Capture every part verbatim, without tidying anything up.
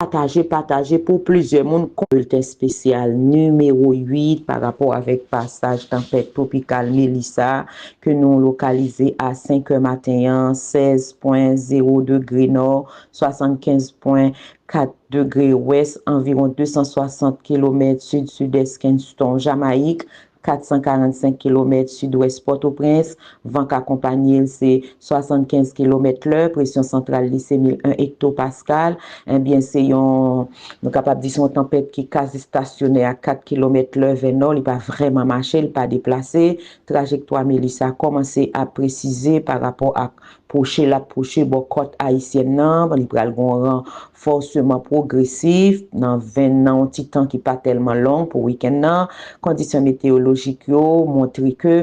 pataje, pataje pou plizyè moun. Kon- Bilten espesyal nimewo uit pa rapò avèk pasaj tanpèt twopikal Melissa ke nou lokalize a senk è maten an, sèz pwen zewo degre nò, swasannkenz pwen kat degre wès, anviwon de san swasant kilomèt sid-sidès Kingston, Jamayik, kat san karannsenk kilomèt sidwès Pòtoprens. Van k akonpanye l se swasannkenz kilomèt lè, presyon santral li se mil en ektopaskal. Ebyen, se yon, nou kapab di se yon tanpèt ki kazi stasyonè a kat kilomèt lè vè nò, li pa vrèman mache, li pa deplase. Trajektwa Melissa kòmanse ap presize pa rapò ak pwoche l ap pwoche bò kòt ayisyèn nan, li pral gen yon ranfòsman pwogresif nan ven, nan yon ti tan ki pa tèlman long pou wikenn nan. Kondisyon meteyolojik yo montre ke,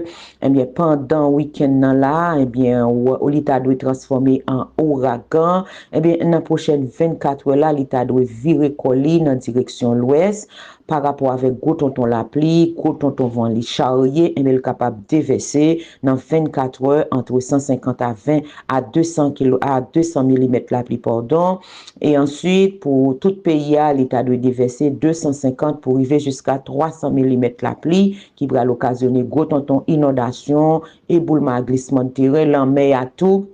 ebyen, pandan wikenn nan la, ebyen, w- li ta dwe transfòme an ouragan. Ebyen, nan pwochèn vennkat è la, li ta dwe vire kò li nan direksyon lwès. Pa rapò avèk gwo tonton lapli, gwo tonton van li charye, enben, l kapab devèse nan vennkat è, ant san senkant a ven a de san kilo, a de san milimèt lapli, padon. E answit, pou tout peyi a, li ta dwe devèse de san senkant pou rive jiska twa san milimèt lapli, ki pral okazyone gwo tonton inondasyon, eboulman ak glisman de teren, lanmè a tou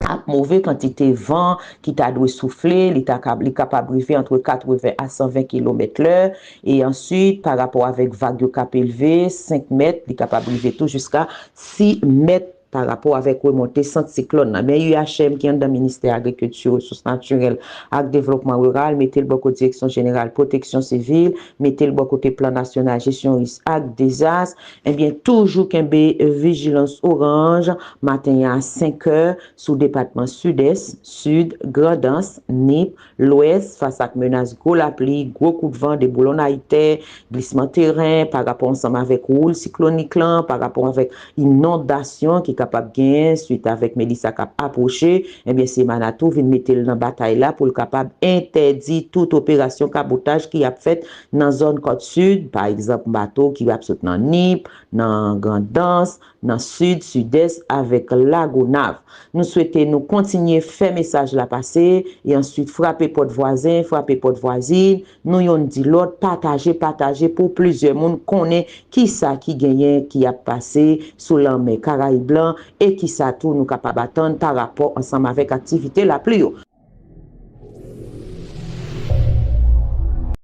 ap move, kantite van ki ta dwe soufle, li ta kab- li kapab rive ant katreven a san ven kilomèt lè. E answit, pa rapò avèk vag yo k ap elve, senk mèt, li kapab rive tou jiska sis mèt pa rapò avèk remonte sant siklòn nan. Men U H M ki anndan Ministè Agrikilti, Resous Natirèl ak Devlopman Riral mete l bò kote Direksyon Jeneral Pwoteksyon Sivil, mete l bò kote Plan Nasyonal Jesyon Risk ak Dezas, ebyen, toujou kenbe vijilans oranj maten an a senk è sou depatman Sidès, Sid, Grandans, Nip, Lwès, fas ak menas gwo lapli, gwo kout van, deboulonnay tè, glisman teren, pa rapò ansanm avèk woul siklonik lan, pa rapò avèk inondasyon ki kapab genyen swit avèk Melissa k ap apwoche, ebyen, Semanah tou vin mete l nan batay la pou l kapab entèdi tout operasyon kabotaj ki ap fèt nan zòn Kòt Sid, pa egzanp, bato ki ap sot nan Nip, nan Grandans, nan Sid, Sidès avèk Lagonav. Nou swete nou kontinye fè mesaj la pase e answit frape pòt vwazen, frape pòt vwazin, nou yonn di lòt, pataje, pataje pou plizyè moun konnen kisa ki genyen ki ap pase sou lanmè Karayib lan e kisa tou nou kapab atann pa rapò ansanm avèk aktivite lapli yo.